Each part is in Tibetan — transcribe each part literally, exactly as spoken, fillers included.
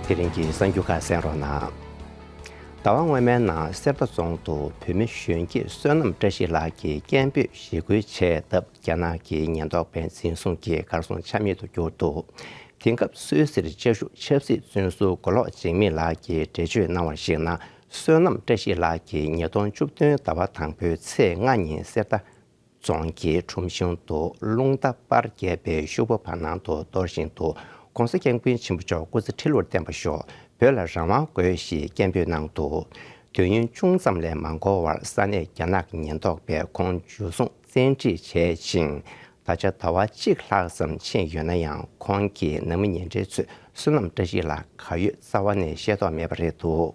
དེ་རིང་གི་གསར་འགྱུར་ཁག་གསན་རོགས་གནང་། ཟླ་བ་སྔོན་མའི་ནང་གསེར་རྟ་རྫོང་དུ་བོད་མི་གཞོན་སྐྱེས་བསོད་ནམས་བཀྲ་ཤིས་ལགས་ཀྱིས་སྐད་འབོད་ཞི་རྒོལ་བྱས་སྟབས། རྒྱ་ནག་གི་ཉེན་རྟོག་པས་འཛིན་བཟུང་གིས་གར་སོང་ཆ་མེད་དུ་གྱུར་འདུག་དེང་སྐབས་སུད་སིར་བཅའ་བཞུགས་ཆབ་སྲིད་བཙོན་ཟུར་མགོ་ལོག་འཇིགས་མེད་ལགས་ཀྱིས་འགྲེལ་བརྗོད་གནང་བར་གཞིགས་ན། བསོད་ནམས་བཀྲ་ཤིས་ལགས་ཀྱིས་ཉིས་སྟོང་བཅུ་བདུན་ཟླ་བ་དང་པོའི་ཚེས་ལྔ་ཉིན་གསེར་རྟ་རྫོང་གི་ཁྲོམ་གཞུང་དུ་རླུང་རྟ་པར་བརྒྱབ་པའི་ཤོག་བུ་བར་སྣང་དུ་གཏོར་བཞིན་དུ། ྋགོང་ས་ྋསྐྱབས་མགོན་ཆེན་པོ་མཆོག་སྐུ་ཚེ་ཁྲི་ལོར་བརྟན་པར་ཤོག་བོད་ལ་རང་དབང་དགོས་ཞེས་སྐད་འབོད་གནང་འདུག་དུས་ཡུན་ཅུང་ཙམ་ལས་མ་འགོར་བར་ས་གནས་རྒྱ་ནག་གི་ཉེན་རྟོག་པས་ཁོང་འཇུ་བཟུང་བཙན་ཁྲིད་བྱས་ཤིང་། ད་ཆ་ཟླ་བ་གཅིག་ལྷག་ཙམ་ཕྱིན་ཡོད་ན་ཡང་། ཁོང་གི་ནང་མི་ཉེ་འབྲེལ་ཚོས་བསོད་ནམས་བཀྲ་ཤིས་ལགས་ག་ཡོད་རྩ་བ་ནས་ཤེས་རྟོགས་མེད་པ་རེད་འདུག་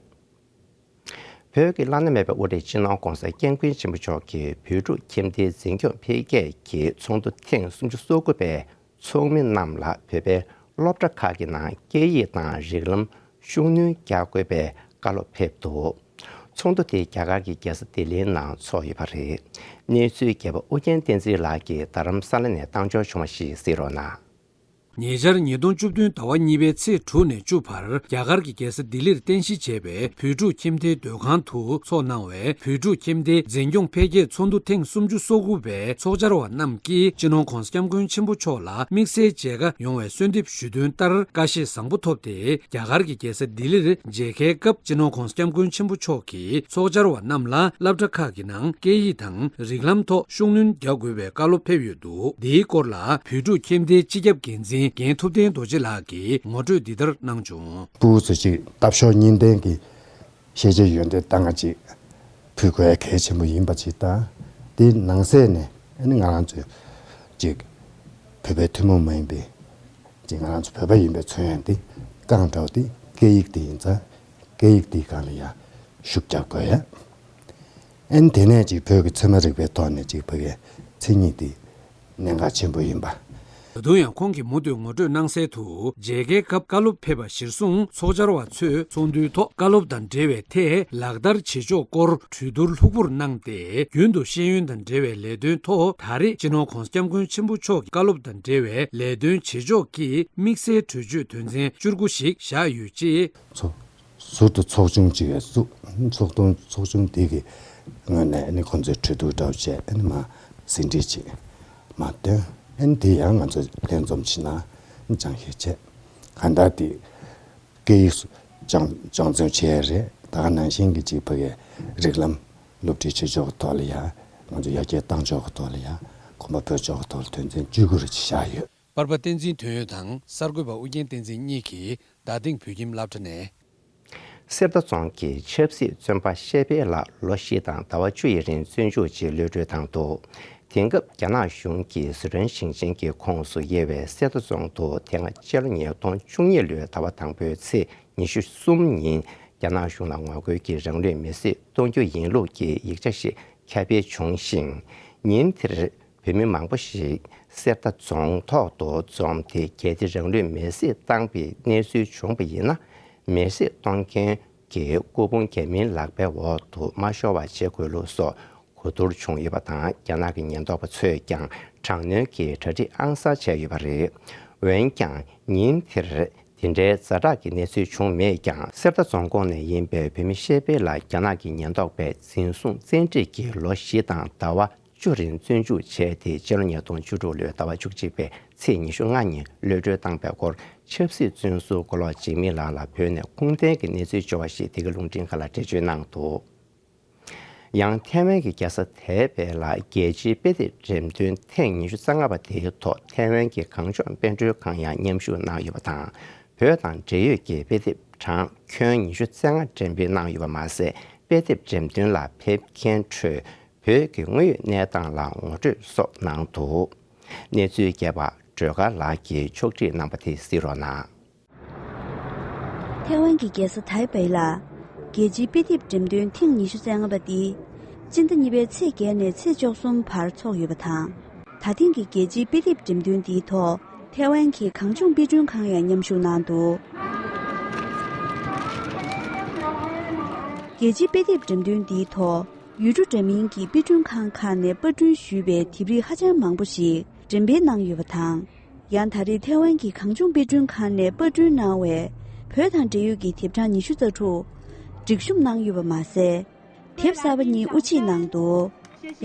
བོད་ཀྱི་བླ་ན་མེད་པའི་དབུ་ཁྲིད་སྤྱི་ནོར་ྋགོང་ས་ྋསྐྱབས་མགོན་ཆེན་པོ་མཆོག་གིས་བོད་ཕྲུག་ཁྱིམ་སྡེའི་འཛིན་སྐྱོང་འཕེལ་རྒྱས་ཀྱི་ཚོགས་འདུ་ཐེངས་སུམ་ཅུ་སོ་དགུ་པའི་ཚོགས་མི་རྣམས་ལ་བོད་པའི་སློབ་གྲྭ་ཁག་གི་ནང་སྐད་ཡིག་དང་རིགས་ལམ་ཤུགས་སྣོན་རྒྱག་དགོས་པའི་བཀའ་སློབ་ཕེབས་འདུག་ཚོགས་འདུ་དེ་རྒྱ་གར་གྱི་རྒྱལ་ས་ལྡི་ལིའི་ནང་ཚོགས་ཡོད་པ་རེད། གནས་ཚུལ་རྒྱས་པ་ཨུ་རྒྱན་བསྟན་འཛིན་ལགས་ཀྱིས་རྡ་རམ་ས་ལ་ནས་བཏང་འབྱོར་བྱུང་བ་ཞིག་གཟིགས་རོགས་གནང་། ཉེ་ཆར་ཉིས་སྟོང་བཅུ་བདུན་ཟླ་བ་གཉིས་པའི་ཚེས་དྲུག་ནས་བཅུ་བར་རྒྱ་གར་གྱི་རྒྱལ་ས་ལྡི་ལིར་རྟེན་གཞི་བྱས་པའི་བོད་ཕྲུག་ཁྱིམ་སྡེའི་སྡོད་ཁང་དུ་འཚོགས་གནང་བའི་བོད་ཕྲུག་ཁྱིམ་སྡེའི་འཛིན་སྐྱོང་འཕེལ་རྒྱས་ཚོགས་འདུ་ཐེངས་སུམ་ཅུ་སོ་དགུ་པའི་ཚོགས་བཅར་བ་རྣམས་ཀྱིས་སྤྱི་ནོར་ྋགོང་ས་ྋསྐྱབས་མགོན་ཆེན་པོ་མཆོག་ལ་དམིགས་བསལ་མཇལ་ཁ་ཡོང་བའི་གསོལ་འདེབས་ཞུས་དོན་ལྟར་བཀའ་བཞེས་བཟང་པོ་ཐོབ་སྟེ། རྒྱ་གར་གྱི་རྒྱལ་ས་ལྡི་ལིར་མཇལ་ཁའི་སྐབས་སྤྱི་ནོར་ྋགོང་ས་ྋསྐྱབས་མགོན་ཆེན་པོ་མཆོག་གིས་ཚོགས་བཅར་བ་རྣམས་ལ་སློབ་གྲྭ་ཁག་གི་ནང་སྐད་ཡིག་དང་རིགས་ལམ་ཐོག་ཤུགས་སྣོན་རྒྱག་དགོས་པའི་བཀའ་སློབ་ཕེབས་ཡོད་འདུག་འདིའི་སྐོར་ལ་བོད་ཕྲུག་ཁྱིམ་སྡེའི་སྤྱི་ཁྱབ་འགན་འཛིན་རྒན་ཐུབ་བསྟན་རྡོ་རྗེ་ལགས་ཀྱིས་ངོ་སྤྲོད་འདི་ལྟར་གནང་བྱུང་། ཕྲུ་གུ་ཚོ་ཅིག་ལྟ་ཕྱོགས་གཉིས་ལྡན་གྱི་ཤེས་བྱ་ཡོན་ཏན་ལྟ་ང་ཅིག་ཕུལ་དགོས་གལ་ཆེན་པོ་ཡིན་པ་ཅིག་དང་། དེའི་ནང་གསེས་ནས་ཨ་ནི་ང་རང་ཚོས་ཅིག་བོད་པའི་ཐུན་མོང་མ་ཡིན་པའི་ཅིག་ང་རང་ཚོ་བོད་པ་ཡིན་པའི་མཚོན་ཡོན་དེ་རྐང་འདྲ་བོ་དེ་སྐད་ཡིག་དེ་ཡིན་ཙང་སྐད་ཡིག་དེའི་སྒང་ལ་ཡང་ཤུགས་རྒྱག་དགོས་ཡ། ཨ་ནི་དེ་ནས་ཅིག་བོད་ཀྱི་ཚད་མ་རིག་པའི་ཐོག་ནས་ཅིག་བོད་ཀྱི་མཚན་ཉིད་དེ་གནད་འགག་ཆེན་པོ་ཡིན་པ། ད་དུང་ཡང་ཁོང་གིས་མུ་མཐུད་ངོ་སྤྲོད་གནང་གསལ་དུ། མཇལ་ཁའི་སྐབས་བཀའ་སློབ་ཕེབས་པ་གཞིར་བཟུང་ཚོགས་བཅར་བ་ཚོས་ཚོགས་འདུའི་ཐོག་བཀའ་སློབ་དང་འབྲེལ་བའི་ཐད་ལག་བསྟར་བྱེད་ཕྱོགས་སྐོར་གྲོས་བསྡུར་ལྷུག་པོར་གནང་སྟེ། རྒྱུན་དུ་ཤེས་ཡོན་དང་འབྲེལ་བའི་ལས་དོན་ཐོག་ད་རེས་སྤྱི་ནོར་ྋགོང་ས་ྋསྐྱབས་མགོན་ཆེན་པོ་མཆོག་གི་བཀའ་སློབ་དང་འབྲེལ་བའི་ལས་དོན་བྱེད་ཕྱོགས་ཀྱི་དམིགས་བསལ་གྲོས་ཆོད་དོན་ཚན་བཅུ་དགུ་ཞིག་བཞག་ཡོད་ཅེས། ཚོགས་ཟུར་དུ་ཚོགས་ཆུང་ཅིག་བཙུགས། ཚོགས་དུང་ཚོགས་ཆུང་དེ་གི་ངོས་ནས་ཨ་ནི་ཁོང་ཚོའི་གྲོས་བསྡུར་འདྲ་བོ་བྱས། ཨ་ནི་མ་ཟིན་བྲིས་ཅིག་མ་བཏོན། ཨ་ནི་དེ་ཡང་ང་ཚོ་ལྷན་འཛོམས་བྱས་ན་སྦྱང་ཤེས་བྱས། གང་ལྟར་དེ་སྐད་ཡིག་སྦྱང་སྦྱང་བརྩོན་བྱས་རེད། ད་ག་ནང་བཞིན་གྱི་ཅིག་ཕ་གིའི་རིགས་ལམ་སློབ་ཁྲིད་བྱེད་ཕྱོགས་ཀྱི་ཐོག་ལ་ཡང་། ང་ཚོ་ཡར་རྒྱས་གཏང་ཕྱོགས་ཀྱི་ཐོག་ལ་ཡང་། གོམ་པ་སྤོས་ཕྱོགས་ཀྱི་ཐོག་ལ་དོན་ཚན་བཅུ་དགུ་རེ་ཅིག་བཞག་ཡོད། པར་པ་བསྟན་འཛིན་དོན་ཡོད་དང་གསར་འགོད་པ་ཨུ་རྒྱན་བསྟན་འཛིན་གཉིས་ཀྱིས་རྡ་སྟེང་བོད་ཁྱིམ་སློབ་གྲྭ་ནས། གསེར་རྟ་རྫོང་གི་ཆབ་སྲིད་བཙོན་པ་བཤད་སྤེལ་ལགས་ལོ་བཞི་དང་ཟླ་བ་བཅུ་ཡི་རིང་བཙོན་འཇུག་ཅེས་གློད་གྲོལ་བཏང་འདུག་དེང་སྐབས་རྒྱ་ནག་གཞུང་གིས་ཟི་ཁྲོན་ཞིང་ཆེན་གྱི་ཁོངས་སུ་དབྱེ་བའི་གསེར་རྟ་རྫོང་དུ་དེ་སྔ་སྤྱི་ལོ་ཉིས་སྟོང་བཅུ་གཉིས་ལོའི་ཟླ་བ་དང་པོའི་ཚེས་ཉི་ཤུ་གསུམ་ཉིན་རྒྱ་ནག་གཞུང་ལ་ངོ་རྒོལ་གྱིས་རང་ལུས་མེར་སྲེག་གཏོང་རྒྱུ་ཡིན་ལུགས་ཀྱི་ཡིག་ཆ་ཞིག་ཁྱབ་སྤེལ་བྱུང་ཞིང་། ཉིན་དེར་བོད་མི་མང་པོ་ཞིག་གསེར་རྟ་རྫོང་ཐོག་ཏུ་འཛོམས་ཏེ། གལ་ཏེ་རང་ལུས་མེར་སྲེག་བཏང་པའི་གནས་ཚུལ་བྱུང་བ་ཡིན་ན། མེར་སྲེག་གཏོང་མཁན་གྱི་སྐུ་ཕུང་རྒྱ་མིའི་ལག་པའི་འོག་ཏུ་མ་ཤོར་བ་བྱེད་དགོས་ལུགས་སོགས་གོ་བསྡུར་བྱུང་ཡོད་པ་དང་། རྒྱ་ནག་གི་ཉེན་རྟོག་པ་ཚོས་ཀྱང་དྲག་གནོན་གྱི་གྲ་སྒྲིག་ཨང་གསར་བྱས་ཡོད་པ་རེད། འོན་ཀྱང་ཉིན་དེར་དེ་འདྲའི་ཛ་དྲག་གི་གནས་ཚུལ་བྱུང་མེད་ཀྱང་། གསེར་རྟ་རྫོང་ཁོངས་ནས་ཡིན་པའི་བོད་མི་བཤད་སྤེལ་ལགས་རྒྱ་ནག་གི་ཉེན་རྟོག་པས་འཛིན་བཟུང་བཙན་ཁྲིད་ཀྱིས་ལོ་བཞི་དང་ཟླ་བ་བཅུ་རིང་བཙོན་འཇུག་བྱས་ཏེ། སྤྱི་ལོ་ཉིས་སྟོང་བཅུ་དྲུག་ལོའི་ཟླ་བ་བཅུ་གཅིག་པའི་ཚེས་ཉི་ཤུ་ལྔ་ཉིན་གློད་གྲོལ་བཏང་པའི་སྐོར། ཆབ་སྲིད་བཙོན་ཟུར་མགོ་ལོག་འཇིགས་མེད་ལགས་ལ་བོད་ནས་ཁུངས་ལྡན་གྱི་གནས་ཚུལ་འབྱོར་བ་ཞིག་འདི་གའི་རླུང་འཕྲིན་ཁང་ལ་འགྲེལ་བརྗོད་གནང་འདུག་ཡང་ཐའེ་ཝན་གྱི་རྒྱལ་ས་ཐའེ་པེ་ལ་རྒྱལ་སྤྱིའི་དཔེ་དེབ་འགྲེམས་སྟོན་ཐེངས་ཉི་ཤུ་རྩ་ལྔ་པ་དེའི་ཐོག་ཐའེ་ཝན་གྱི་གངས་ལྗོངས་དཔལ་འབྱོར་ཁང་ཡང་མཉམ་ཞུགས་གནང་ཡོད་པ་དང་། བོད་དང་འབྲེལ་ཡོད་ཀྱི་དཔེ་དེབ་གྲངས་ཁྱོན་ཉི་ཤུ་རྩ་ལྔ་འགྲེམས་སྤེལ་གནང་ཡོད་པ་མ་ཟད། དཔེ་དེབ་འགྲེམས་སྟོན་ལ་ཕེབས་མཁན་ཁྲོད་བོད་ཀྱི་དངོས་ཡོད་གནས་སྟངས་ལ་ངོ་སྤྲོད་སོགས་གནང་འདུག་གནས་ཚུལ་རྒྱས་པ་སྒྲོལ་དཀར་ལགས་ཀྱིས་ཕྱོགས་སྒྲིག་གནང་པ་དེ་གཟིགས་རོགས་གནང་། ཐའེ་ཝན་གྱི་རྒྱལ་ས་ཐའེ་པེ་ལ་རྒྱལ་སྤྱིའི་དཔེ་དེབ་འགྲེམས་སྟོན་ཐེངས་ཉི་ཤུ་རྩ་ལྔ་པ་འདི་སྤྱི་ཟླ་གཉིས་པའི་ཚེས་བརྒྱད་ནས་ཚེས་བཅུ་གསུམ་བར་འཚོགས་ཡོད་པ་དང་། ད་ཐེངས་ཀྱི་རྒྱལ་སྤྱིའི་དཔེ་དེབ་འགྲེམས་སྟོན་འདིའི་ཐོག་ཐའེ་ཝན་གྱི་གངས་ལྗོངས་དཔེ་སྐྲུན་ཁང་ཡང་མཉམ་ཞུགས་གནང་འདུག་རྒྱལ་སྤྱིའི་དཔེ་དེབ་འགྲེམས་སྟོན་འདིའི་ཐོག་ཡུལ་གྲུ་འདྲ་མིན་གྱི་དཔེ་སྐྲུན་ཁང་ཁག་ནས་པར་སྐྲུན་ཞུས་པའི་དེབ་རིགས་ཧ་ཅང་མང་པོ་ཞིག་འགྲེམས་སྤེལ་གནང་ཡོད་པ་དང་། ཡང་ད་རེས་ཐའེ་ཝན་གྱི་གངས་ལྗོངས་དཔེ་སྐྲུན་ཁང་ནས་པར་སྐྲུན་གནང་བའི་ བོད་དང་འབྲེལ་ཡོད་ཀྱི་དེབ་གྲངས་ཉི་ཤུ་རྩ་དྲུག་སྒྲིག་གཤོམ་གནང་ཡོད་པ་མ་ཟད། དེབ་གསར་པ་གཉིས་དབུ་འབྱེད་གནང་འདུག།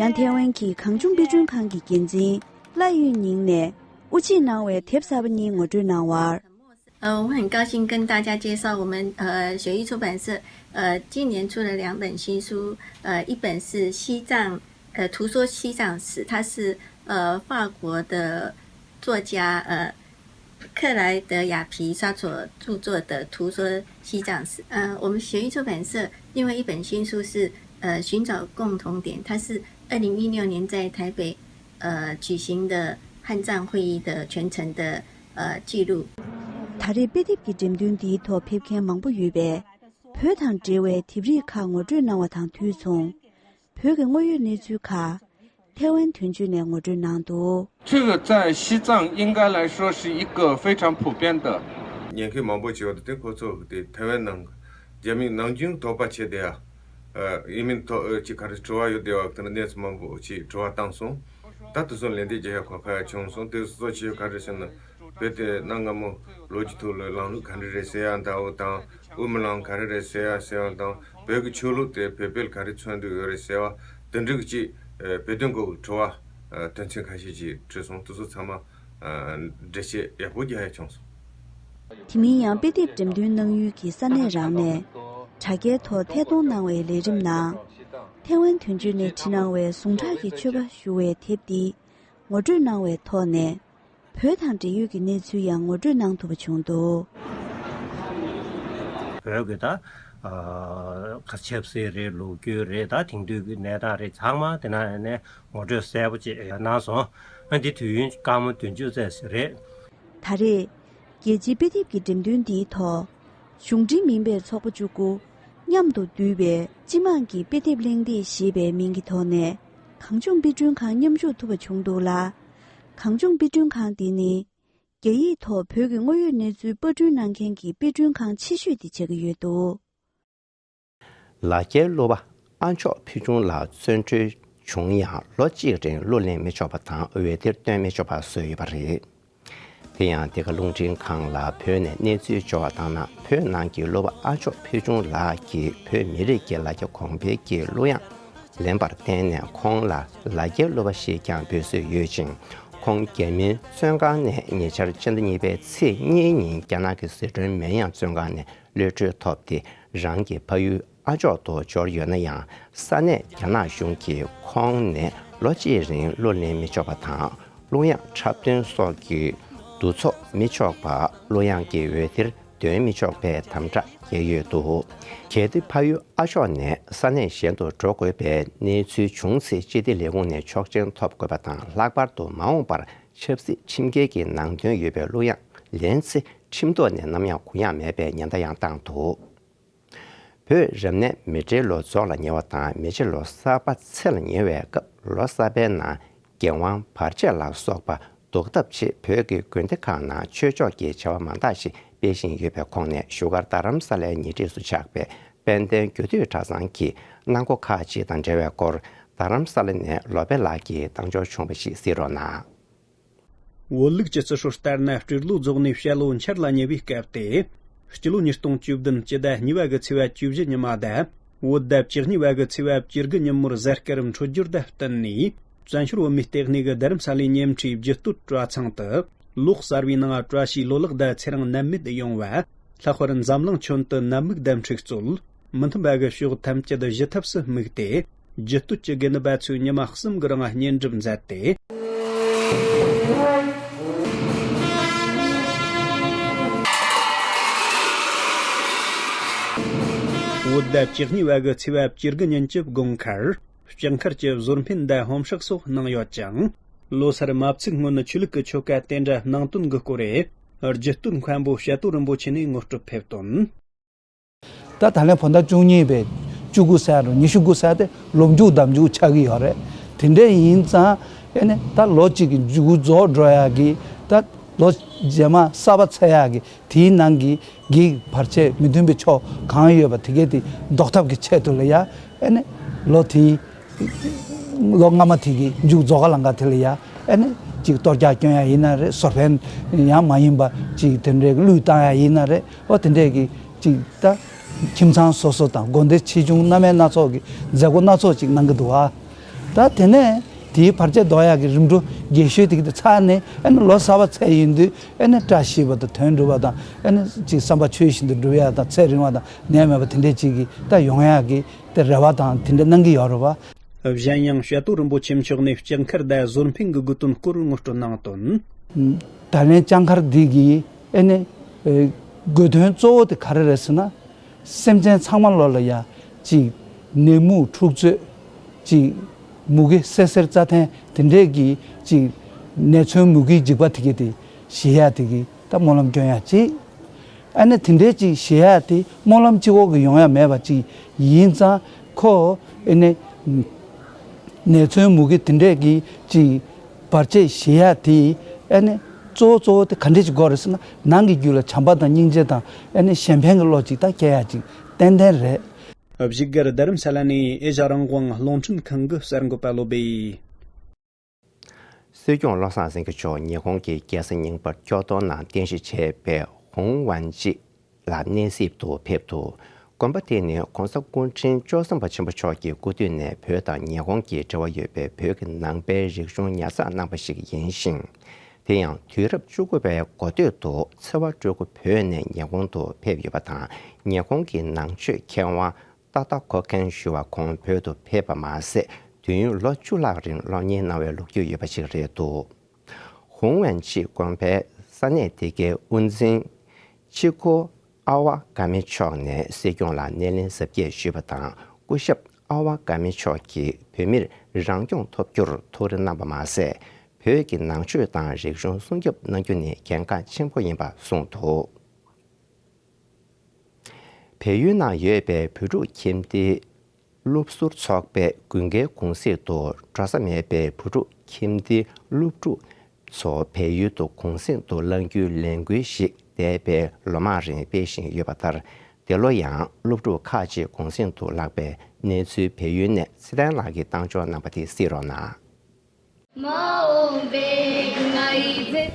ཡང་ཐའེ་ཝན་གྱི་གངས་ལྗོངས་དཔེ་སྐྲུན་ཁང་གི་འགན་འཛིན་བླ་ཡུན་ཉིང་ནས་དབུ་འབྱེད་གནང་བའི་དེབ་གསར་པ་གཉིས་ངོ་སྤྲོད་གནང་བར། 呃，我很高兴跟大家介绍我们呃学艺出版社呃今年出了两本新书，呃，一本是西藏呃图说西藏史，它是呃法国的作家呃克莱德亚皮沙所著作的图说西藏史。呃，我们学艺出版社另外一本新书是呃寻找共同点，它是二零一六年在台北呃举行的汉藏会议的全程的呃记录。ད་རེས་དཔེ་དེབ་ཀྱི་འགྲེམས་སྟོན་འདིའི་ཐོག་ཕེབས་མཁན་མང་པོ་ཡོད་པས། བོད་དང་འབྲེལ་བའི་དེབ་རིགས་ཁག་ངོ་སྤྲོད་གནང་བ་དང་དུས་མཚུངས། བོད་ཀྱི་དངོས་ཡོད་གནས་ཚུལ་ཁག་ཐའེ་ཝན་དོན་གཅོད་ནས་ངོ་སྤྲོད་གནང་འདུག། 这个在西藏应该来说是一个非常普遍的。 ཉན་མཁན་མང་པོ་ཅིག་ཡོད་དེ་ཁོ་ཚོ་དེ་ཐའེ་ཝན་ནང་རྒྱ་མི་ནམ་རྒྱུན་དོགས་པ་བྱས་བསྡད་ཡ། ཨ་ཡིན་མིན་ཐོག་ཨ་ཅིག་ག་རེ་དྲི་བ་ཡོད་བསྡད་པ་དེ་འདྲ་གནས་ཚུལ་མང་པོ་ཅིག་དྲི་བ་བཏང་སོང་། ད་དེ་ཚོ་ལན་འདེབས་རྒྱག་ཡ་གོ་སྐབས་ཡ་བྱུང་སོང་། དེ་སོ་སོ་ཅིག་ག་རེ་ཟེར་ན། བོད་དེ་གནའ་སྔ་མོ་ལོ་རྒྱུས་ཐོག་ལ་ལམ་ལུགས་ག་འདྲ་རེད་ཟེར་ཡ་དང་། འོ་དང་དབུ་མའི་ལམ་ག་རེ་རེད་ཟེར་ཡ་ཟེར་ཡ་དང་། བོད་ཀྱི་ཆོས་ལུགས་དེ་བོད་པས་ག་རེ་མཚོན་འདོད་ཡོད་རེད་ཟེར་བ་དེ་འདྲ་གི་ཅིག་ཨ་བོད་དོན་སྐོར་གྱི་དྲི་བ་ཨ་དོན་ཚན་ཁ་ཤས་ཅིག་དྲིས་སོང་། དེ་ཚོ་ཚང་མ་ཨ་འགྲེལ་བཤད་ཡག་པོ་རྒྱག་ཡ་བྱུང་སོང་། དེ་མིན་ཡང་དཔེ་དེབ་འགྲེམས་སྟོན་གནང་ཡུལ་གྱི་ས་གནས་རང་ནས་དྲ་རྒྱའི་ཐོག་ཐད་གཏོང་གནང་བའི་ལས་རིམ་ནང་། ཐའེ་ཝན་དོན་གཅོད་ནས་བྲིས་གནང་བའི་ཟུངས་ཁྲག་གི་མཆོད་པ་ཞུ་བའི་དེབ་འདི་ངོ་སྤྲོད་གནང་བའི་ཐོག་ནས། བོད་དང་འབྲེལ་ཡོད་ཀྱི་གནས་ཚུལ་ཡང་ངོ་སྤྲོད་གནང་ཐུབ་པ་བྱུང་འདུག། བོད་ཀྱི་ད་ཨ་ཆབ་སྲིད་རེད། ལོ་རྒྱུས་རེད། ད་དེང་དུས་ཀྱི་གནས་སྟངས་རེད། ཚང་མ་དེ་ནང་ནས་ངོ་སྤྲོད་གསལ་པོ་ཅིག་གནང་སོང་། ཨ་འདི་དུས་ཡུན་སྐར་མ་བདུན་ཅུ་ཙམ་ཞིག་རེད། ད་རེས་རྒྱལ་སྤྱིའི་དཔེ་དེབ་ཀྱི་འགྲེམས་སྟོན་འདིའི་ཐོག་གཞུང་འབྲེལ་མིན་པའི་ཚོགས་པ་བཅུ་དགུ་མཉམ་དུ་འདུས་པའི་སྤྱི་དམངས་ཀྱི་དཔེ་དེབ་གླེང་སྟེགས་ཞེས་པའི་མིང་གི་ཐོག་ནས་གངས་ལྗོངས་དཔེ་སྐྲུན་ཁང་མཉམ་ཞུགས་ཐུབ་པ་བྱུང་འདུག་ལ། གངས་ལྗོངས་དཔེ་སྐྲུན་ཁང་འདི་ནི། རྒྱ་ཡིག་ཐོག་བོད་ཀྱི་དངོས་ཡོད་གནས་ཚུལ་པར་སྐྲུན་གནང་མཁན་གྱི་དཔེ་སྐྲུན་ཁང་ཆེ་ཤོས་དེ་ཆགས་ཀྱི་ཡོད་འདུག། ལ་རྒྱའི་གླུ་པ་ཨ་མཆོག་ཕུལ་བྱུང་ལགས་བཙོན་གྲོལ་བྱུང་ཡང་ལོ་གཅིག་རིང་གླུ་ལེན་མི་ཆོག་པ་དང་འོད་སྡེར་སྟོན་མི་ཆོག་པ་བཟོས་ཡོད་པ་རེད། དེ་ཡང་འདི་ག་རླུང་འཕྲིན་ཁང་ལ་བོད་ནས་གནས་ཚུལ་འབྱོར་བ་ལྟར་ན། བོད་ནང་གི་གླུ་པ་ཨ་མཆོག་ཕུལ་བྱུང་ལགས་ཀྱིས་བོད་མི་རིགས་ཀྱི་ལ་རྒྱ་གོང་འཕེལ་གྱི་གླུ་དབྱངས་ལེན་པར་བརྟེན་ནས་ཁོང་ལ་ལ་རྒྱའི་གླུ་པ་ཞེས་ཀྱང་འབོད་སྲོལ་ཡོད་ཅིང་། ཁོང་རྒྱ་མིའི་བཙོན་ཁང་ནས་ཉེ་ཆར་ཕྱི་ཟླ་གཉིས་པའི་ཚེས་གཉིས་ཉིན་རྒྱ་ནག་གི་ཟི་ཁྲོན་མེན་ཡང་བཙོན་ཁང་ནས་གློད་གྲོལ་ཐོབ་སྟེ། རང་གི་ཕ་ཡུལ་ཨ་མཆོག་ཏུ་འབྱོར་ཡོད་ན་ཡང་། ས་གནས་རྒྱ་ནག་གཞུང་གིས་ཁོང་ནས་ལོ་གཅིག་རིང་གླུ་ལེན་མི་ཆོག་པ་དང་། གླུ་དབྱངས་འཁྲབ་སྟོན་སོགས་ཀྱི་འདུ་ཚོགས་མི་ཆོག་པ། གླུ་དབྱངས་ཀྱི་འོད་སྡེར་འདོན་མི་ཆོག་པའི་དམ་དྲག་བཀལ་ཡོད་འདུག། གལ་ཏེ་ཕ་ཡུལ་ཨ་མཆོག་ནས་ས་གནས་གཞན་དུ་འགྲོ་དགོས་པའི་གནས་ཚུལ་བྱུང་ཚེ། སྤྱི་བདེ་ལས་ཁུངས་ནས་ཆོག་མཆན་ཐོབ་དགོས་པ་དང་། ལྷག་པར་དུ་མ་འོངས་པར་ཆབ་སྲིད་ཁྲིམས་འགལ་གྱི་ནང་དོན་ཡོད་པའི་གླུ་དབྱངས་ལེན་ཚེ། ཁྲིམས་ཐོག་ནས་ནམ་ཡང་གུ་ཡངས་མེད་པའི་ཉེན་བརྡ་ཡང་བཏང་འདུག། བོད་རབ་གནས་མེ་སྤྲེལ་ལོ་རྫོགས་ལ་ཉེ་བ་དང་། མེ་ལྕེ་ལོ་གསར་པ་ཚེས་ལ་ཉེ་བའི་སྐབས། ལོ་གསར་པའི་ནང་འགན་དབང་བར་ཆད་ལ་སོགས་པ་ཟློག་ཐབས་ཆེད་བོད་ཀྱི་དགོན་སྡེ་ཁག་ནང་ཆོས་ཕྱོགས་ཀྱི་བྱ་བ་མང་དག་ཞིག་སྤེལ་བཞིན་ཡོད་པའི་ཁོངས་ནས་བཞུགས་སྒར་རྡ་རམ་ས་ལའི་ཉེ་འཁྲིས་སུ་ཆགས་པའི་དཔལ་ལྡན་རྒྱུད་སྟོད་གྲྭ་ཚང་གི་གནང་སྒོ་ཁག་ཅིག་དང་འབྲེལ་བའི་སྐོར། རྡ་རམ་ས་ལ་ནས་ལོ་པཎ་ལགས་ཀྱིས་བཏང་འབྱོར་བྱུང་བ་ཞིག་གཟིགས་རོགས་གནང་། བོད་ལུགས་ཀྱི་རྩི་སྲོལ་ལྟར་ན། སྤྲེལ་ལོ་རྫོགས་ནས་དཔྱལ་ལོ་འཆར་ལ་ཉེ་བའི་སྐབས་ཏེ། སྤྱི་ལོ་ཉིས་སྟོང་བཅུ་བདུན་སྤྱི་ཟླ་གཉིས་པ་གི་ཚེས་པ་བཅུ་བཞི་ཉི་མ་དང་། བོད་ཟླ་བཅུ་གཉིས་པ་གི་ཚེས་པ་བཅུ་དགུ་ཉིན་མོར་གཟའ་སྐར་འཕྲོད་སྦྱོར་དང་བསྟུན་ནས། བཙན་བྱོལ་བོད་མིའི་ལྟེ་གནས་ཀྱི་རྡ་རམ་ས་ལའི་ཉེ་འཁྲིས་རྒྱུད་སྟོད་གྲྭ་ཚང་དུ། ལོ་གསར་བའི་ནང་བཀྲ་ཤིས་ལོ་ལེགས་དང་ཚེ་རིང་ནད་མེད་ཡོང་བ། ལྷག་པར་འཛམ་གླིང་ཁྱོན་དུ་ནད་མུག་དང་འཁྲུག་རྩོད། མི་མཐུན་པ་གི་ཕྱོགས་ཐམས་ཅད་ཞི་ཐབས་སུ་དམིགས་ཏེ། རྒྱུད་སྟོད་ཀྱི་དགེ་འདུན་པ་ཚོས་ཉི་མ་གསུམ་གྱི་རིང་བསྙེན་སྒྲུབ་མཛད་དེ། བོད་ཟླ་བཅུ་གཉིས་པ་གི་ཚེས་པ་བཅུ་དགུ་ཉིན་གྱི་དགོང་ཁར། སྤྱང་ཁར་གྱི་བཟོར་འཕེན་དང་ཧོམ་ཧྲག་སོགས་གནང་ཡོད་ཅིང་། ལོ་སར་མ་ཚིག་སྔོན་ཆོས་ལུགས་ཀྱི་ཆོ་ག་དེ་འདྲ་གནང་དོན་གྱི་སྐོར་རེ། རྒྱུད་སྟོད་མཁན་པོ་བཤད་དོ་རིན་པོ་ཆེ་ནས་ངོ་སྤྲོད་ཕེབས་དོན། ད་ད་ལན་བོད་ཟླ་བཅུ་གཉིས་པའི་བཅུ་དགུ་ཟེར་རུང་ཉི་ཤུ་དགུ་ཟེར་ཏེ་ལོ་མཇུག་ཟླ་མཇུག་ཆགས་ཀྱི་ཡོད་རེད། དེ་འདྲ་ཡིན་ཙང་ཨེ་ནི་ད་ལོ་གཅིག་གི་མཇུག་རྫོགས་འགྲོ་ཡག་གི། ད་ལོ་རྗེས་མ་གསར་པ་ཚེས་ཡག་གི། དེའི་ནང་གི་གི་བར་ཆད་མི་མཐུན་པའི་ཕྱོགས་གང་ཡོད་པ་དེ་གས་དེ་ཟློག་ཐབས་ཀྱི་ཆེད་དུ་ལ་ཡ། ཨེ་ནི་ལོ་དེའི་ལོ་སྔ་མ་དེ་གི་མཇུག་རྫོགས་ག་ལང་ག་དེ་ལ་ཡ། ཨེ་ནི་ ཅིག་གཏོར་རྒྱག་སྐྱོན་ཡ་ཡིན་ན་རེད། སོར་ཕན་ཡང་མ་ཡིན་པ་ཅིག་དེ་འདྲའི་གླུད་བཏང་ཡ་ཡིན་ན་རེད། ཨོ་དེ་འདྲའི་གི་ཅིག་ད་ཁྱིམ་ཚང་སོ་སོ་དང་དགོན་སྡེ་ཆེ་ཆུང་སྣ་མིན་སྣ་ཚོགས་ཀྱི་མཛད་སྒོ་སྣ་ཚོགས་ཅིག་གནང་གི་འདུག་ཨ། ད་དེ་ནས་དེའི་བར་ཆད་ཟློག་ཡག་གི་རིམ་གྲོ་རྒྱས་ཤོས་དེ་གི་དེ་ཚར་ནས་ཨ་ནི་ལོ་གསར་པ་ཚར་ཡིན་དུས་ཨ་ནི་བཀྲ་ཤིས་པ་དང་དོན་འགྲུབ་པ་དང་ཨ་ནི་ཅིག་བསམ་པ་ཆོས་བཞིན་དུ་འགྲུབ་ཡག་དང་ཚེ་རིང་བ་དང་ནད་མེད་པ་དེ་འདྲས་ཅིག་གི་ད་ཡོང་ཡག་གི་དེ་རེ་བ་དང་དེ་འདྲས་གནང་གི་ཡོད་རེད་བ། གཞན་ཡང་བཤད་སྟོད་རིན་པོ་ཆེ་མཆོག་ནས་ལྕགས་མཁར་དང་ཟོར་འཕེན་གྱི་དགོས་དོན་སྐོར་ངོ་སྤྲོད་གནང་དོན། ད་ལན་ལྕགས་མཁར་འདི་གི་ཨ་ནི་དགོས་དོན་གཙོ་བོ་དེ་ག་རེ་རེད་ཟེར་ན། སེམས་ཅན་ཚང་མ་ལོ་ལ་ཡ་ཅིག་ནད་མུག་འཁྲུག་རྩོད་ཅིག་མུ་གེ་སེར་སེར་རྩྭ་ཐན་དེ་འདྲས་ཀྱི་ཅིག་ནད་མཚོན་མུ་གེའི་འཇིགས་པ་དེ་གི་དེ་ཞི་ཡ་དེ་གི་ད་སྨོན་ལམ་སྐྱོན་ཡ་ཅིག་ཨ་ནི་དེ་འདྲས་ཅིག་ཞི་ཡ་དེ་སྨོན་ལམ་གཅིག་པོ་གི་ཡོང་ཡ་མེད་པ་ཅིག་ཡིན་ཙང་ཁོ་ཨ་ནི་ནད་མཚོན་མུ་གེ་དེ་འདྲས་ཀྱི་ཅིག་བར་ཆད་ཞི་ཡ་དེ་ཨ་ནི་གཙོ་བོ་གཙོ་བོ་དེ་ག་འདྲས་ཅིག་དགོས་རེད་ཟེར་ན། ནང་གི་རྒྱུད་ལ་བྱམས་པ་དང་སྙིང་རྗེ་དང་ཨ་ནི་གཞན་ཕན་གྱི་བློ་ཅིག་ད་སྐྱེ་ཡ་ཅིག་ཏན་ཏན་རེད། བཞུགས་སྒར་རྡ་རམ་ས་ལ་ནས་ཨེ་ཤ་རང་དབང་རླུང་འཕྲིན་ཁང་གི་གསར་འགོད་པ་བློ་བྷེ། སྲིད་སྐྱོང་བློ་བཟང་སེང་གེ་མཆོག་ཉི་ཧོང་གི་རྒྱལ་ས་རྙིང་པར་ཀྱོ་ཏོ་ནང་རྟེན་གཞི་བྱས་པའི་ཧུང་ཝན་ཅི་ལ་གནས་གཟིགས་དུ་ཕེབས་འདུག་དགོན་པ་དེ་ནི་༸གོང་ས་སྐུ་ཕྲེང་བཅུ་གསུམ་པ་ཆེན་པོ་མཆོག་གི་སྐུ་དུས་ནས་བོད་དང་ཉི་ཧོང་གི་འབྲེལ་བ་ཡོད་པའི་བོད་ཀྱི་ནང་པའི་རིག་གཞུང་ཉར་ཚགས་གནང་བ་ཞིག་ཡིན་ཞིང་། དེ་ཡང་དུས་རབས་བཅུ་དགུ་པའི་འགོ་སྟོད་དུ་ཚེ་དབང་སྤྲུལ་སྐུ་བོད་ནས་ཉི་ཧོང་དུ་ཕེབས་ཡོད་པ་དང་། ཉི་ཧོང་གི་ནང་ཆོས་མཁས་དབང་ཏ་ཏ་ཁོ་ཁན་ཞུ་བ་ཁོང་བོད་དུ་ཕེབས་པ་མ་ཟད། དུས་ཡུན་ལོ་བཅུ་ལྷག་རིང་སློབ་གཉེར་གནང་བའི་ལོ་རྒྱུས་ཡོད་པ་ཞིག་རེད་འདུག་ཧུང་ཝན་ཆི་དགོན་པའི་ས་གནས་དེ་གའི་དབུ་འཛིན་ཆི་ཁོ་ཨ་ཝ་ག་མི་མཆོག་ནས་སྲིད་སྐྱོང་ལ་སྣེ་ལེན་གཟབ་རྒྱས་ཞུས་པ་དང་། སྐུ་ཞབས་ཨ་ཝ་ག་མི་མཆོག་གིས་བོད་མིར་རང་སྐྱོང་ཐོབ་རྒྱུར་ཐུགས་རེ་གནང་བ་མ་ཟད། བོད་ཀྱི་ནང་ཆོས་དང་རིག་གཞུང་སྲུང་སྐྱོབ་གནང་རྒྱུ་ནི་གལ་འགངས་ཆེན་པོ་ཡིན་པ་གསུངས་འདུག་བལ་ཡུལ་ནང་ཡོད་པའི་བོད་ཕྲུག་ཁྱིམ་སྡེའི་སློབ་ཟུར་ཚོགས་པས་དགུན་ཁའི་གུང་གསེང་དུ་འགྲོ་ས་མེད་པའི་བོད་ཕྲུག་ཁྱིམ་སྡེའི་སློབ་ཕྲུག་ཚོ་བལ་ཡུལ་དུ་གུང་གསེང་དུ་བསླང་རྒྱུའི་ལས་འགུལ་ཞིག་འདས་པའི་ལོ་མང་རིང་སྤེལ་བཞིན་ཡོད་པ་ལྟར། འདི་ལོ་ཡང་སློབ་ཕྲུག་ཁག་ཅིག་གུང་གསེང་དུ་བསླངས་པའི་གནས་ཚུལ་བལ་ཡུལ་ནས་ཚེ་བརྟན་ལགས་ཀྱིས་བཏང་འབྱོར་གནང་པ་དེ་གཟིགས་རོགས་གནང་།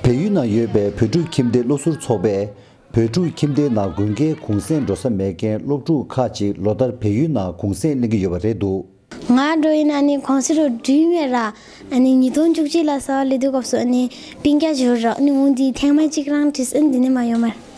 བལ་ཡུལ་ནང་ཡོད་པའི་བོད་ཕྲུག་ཁྱིམ་སྡེ་སློབ་ཟུར་ཚོགས་པས། བོད་ཕྲུག་ཁྱིམ་སྡེའི་ནང་དགུན་ཁའི་གུང་གསེང་འགྲོ་ས་མེད་མཁན་སློབ་ཕྲུག་ཁག་ཅིག་ལོ་ལྟར་བལ་ཡུལ་ནང་གུང་གསེང་ལེན་གྱི་ཡོད་པ་རེད་འདུག་ང་འགྲོ་ཡིན་ན་ནི་གུང་གསེང་རུ་འགྲིམ་ཡོད་ར། ཨ་ནི་ཉིས་སྟོང་བཅུ་གཅིག་ལ་གསར་པ་སླེབས་དུས་སྐབས་སུ་ཨ་ནི་སྤུན་ཀྱག་འབྱོར་ར། ཨ་ནི་འོང་དུས་ཐེངས་མ་གཅིག་རང་བྲིས། ཨ་ནི་འདི་ནས་མ་ཡོང་མར།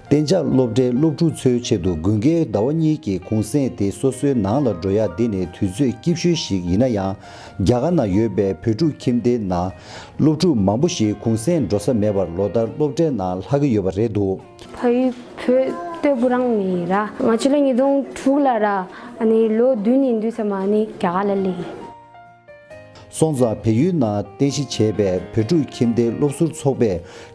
གཏན་འཇགས་སློབ་གྲྭའི་སློབ་ཕྲུག་ཚོའི་ཆེད་དུ་དགུན་ཁའི་ཟླ་བ་གཉིས་ཀྱི་གུང་གསེང་དེ་སོ་སོའི་ནང་ལ་འགྲོ་ཡག་འདི་ནི་དུས་ཚོད་སྐྱིད་ཤོས་ཤིག་ཡིན་ན་ཡང་། རྒྱ་གར་ནང་ཡོད་པའི་བོད་ཕྲུག་ཁྱིམ་སྡེའི་ནང་སློབ་ཕྲུག་མང་པོ་ཞིག་གུང་གསེང་འགྲོ་ས་མེད་པར་ལོ་ལྟར་སློབ་གྲྭའི་ནང་ལྷག་གི་ཡོད་པ་རེད་འདུག་ཕ་ཡུལ་བོད་སྟོད་བུ་རང་ནས་ར། ང་ཕྱི་ལོ་ཉིས་སྟོང་དྲུག་ལ་ར། ཨ་ནི་ལོ་བདུན་ཡིན་དུས་ཙམ་ཨ་ནི་རྒྱ་གར་ལ་སླེབས་ཡིན། སོང་ཙང་བལ་ཡུལ་ནང་རྟེན་གཞི་བྱས་པའི་བོད་ཕྲུག་ཁྱིམ་སྡེའི་སློབ་ཟུར་ཚོགས་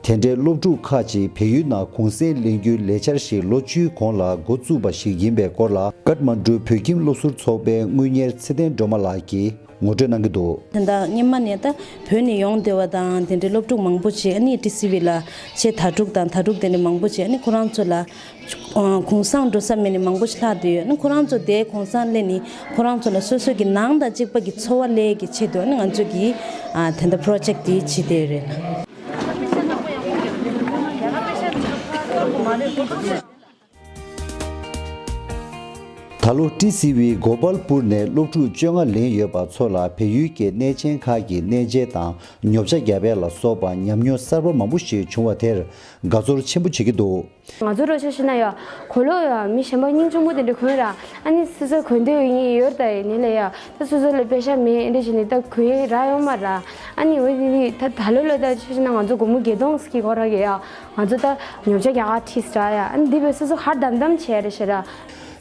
པས། དེ་འདྲའི་སློབ་ཕྲུག་ཁག་ཅིག་བལ་ཡུལ་ནང་གུང་གསེང་ལེན་རྒྱུའི་ལས་འཆར་ཞིག་ལོ་བཅུའི་གོང་ལ་འགོ་བཙུགས་པ་ཞིག་ཡིན་པའི་སྐོར་ལ། ཀཏ་མན་གྲུ་བོད་ཁྱིམ་སློབ་ཟུར་ཚོགས་པའི་དངུལ་གཉེར་ཚེ་བརྟན་སྒྲོལ་མ་ལགས་ཀྱིས་ངོ་སྤྲོད་གནང་གི་འདུག་དེ་འདྲ་སྔོན་མ་ནས་ད་བོད་ནས་ཡོང་བསྡད་པ་དང་། དེ་འདྲའི་སློབ་ཕྲུག་མང་པོ་ཅིག་ཨ་ནི་ཊི་སི་ཝི་ལ་ཆེད་དྭ་ཕྲུག་དང་། དྭ་ཕྲུག་དེ་འདྲ་མང་པོ་ཅིག་ཨ་ནི་ཁོ་རང་ཚོ་ལ་གུང་སེང་འགྲོ་ས་མེད་ནས་མང་པོ་ཞིག་ལྷག་བསྡད་ཡོད། ཨ་ནི་ཁོ་རང་ཚོ་དེའི་གུང་སེང་སླེབས་ནས་ཁོ་རང་ཚོ་ལ་སོ་སོ་གི་ནང་དང་གཅིག་པ་གི་འཚོ་བ་ལས་ཀྱི་ཆེད་དུ། ཨ་ནི་ང་ཚོ་གིས་ཨ་དེ་འདྲ་པྲོ་ཇེཀ་དེ་བྱེད་བསྡད་ཡོད་རེད་ལ། ད་ལོ་ཊི་སི་ཝི་གོ་པལ་པུར་ནས་སློབ་ཕྲུག་བཅོ་ལྔ་ལེན་ཡོད་པ་ཚོ་ལ་བལ་ཡུལ་གྱི་གནས་ཆེན་ཁག་གི་གནས་མཇལ་དང་ཉོ་ཆ་བརྒྱབ་པ་ལ་སོགས་པ་ཉམས་མྱོང་གསར་པ་མང་པོ་ཞིག་བྱུང་བ་དེར་དགའ་ཚོར་ཆེན་པོ་བྱེད་ཀྱི་འདུག་ང་ཚོ་རོ་ཆ་ཤི་ན་ཡ། གོ་ལོ་ཡ་མི་གཞན་པ་སྙིང་ཆུང་པོ་དེ་འདྲ་གོན་ར། ཨ་ནི་སོ་སོ་གོན་འདོད་ཡིན་ཡོད་ད་ཡིན་ལ་ཡ། ད་སོ་སོ་ལ་པེ་ཤ་མེད་འདྲ་བྱས་ནས་ད་གོན་ར་ཡོང་མ་ར། ཨ་ནི་འོ་དེ་དེ་ད་ད་ལོ་ལོ་ད་ཆ་ཤི་ན་ང་ཚོ་སྒོར་མོ་བརྒྱད་སྟོང་ཟིག་གི་གོ་ར་གི་ཡ། ང་ཚོ་ད་ཉོ་ཆ་རྒྱ་གར་ཁྲིས་ར་ཡ། ཨ་ནི་འདི་བས་སོ་སོ་ཧར་དམ་དམ་བྱས་ར་ཤི་ར།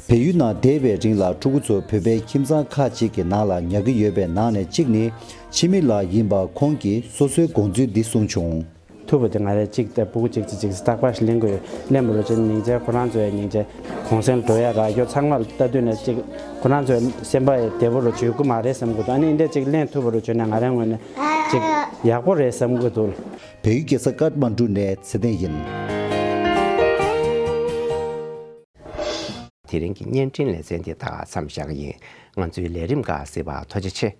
བལ་ཡུལ་ནང་འདས་པའི་རིང་ལ་ཕྲུ་གུ་ཚོ་བོད་པའི་ཁྱིམ་ཚང་ཁག་ཅིག་གི་ནང་ལ་ཉར་གྱི་ཡོད་པའི་ནང་ནས་གཅིག་ནི་འཆི་མེད་ལགས་ཡིན་པ་ཁོང་གིས་སོ་སོའི་དགོངས་ཚུལ་འདི་གསུངས་བྱུང་། ཐུབ་པ་དེ་ང་རས་གཅིག་ད་ཕྲུ་གུ་གཅིག་ཅིག་ཅིག་རྟག་པར་ཞིག་ལེན་དགོས་ཡོད། ལེན་པ་རུ་ཆེན་སྙིང་རྗེ། ཁོ་རང་ཚོ་ཡང་སྙིང་རྗེ། གུང་སེང་འགྲོ་ཡ་རག་རྒྱུ་ཚང་མ་ལ་ལྟ་དུས་ནས་གཅིག་ཁོ་རང་ཚོའི་སེམས་པ་ཡི་བདེ་པོ་རུ་བྱུང་གི་མ་རེད་བསམ་གི་འདུག་ཨ་ནི་འདི་གཅིག་ལེན་ཐུབ་པ་རུ་བྱུང་ན་ང་རའི་ངོས་ནས་གཅིག་ཡག་པོ་རེད་བསམ་གི་འདུག་བལ་ཡུལ་རྒྱལ་ས་ཀཏ་མན་གྲུ་ནས་ཚེ་བརྟན་ཡིན། དེ་རིང་གི་བརྙན་འཕྲིན་ལེ་ཚན་འདི་ད་མཚམས་བཞག་གི་ཡིན། ང་ཚོའི་ལས་རིམ་ཁག་གཟིགས་པར་ཐུགས་རྗེ་ཆེ།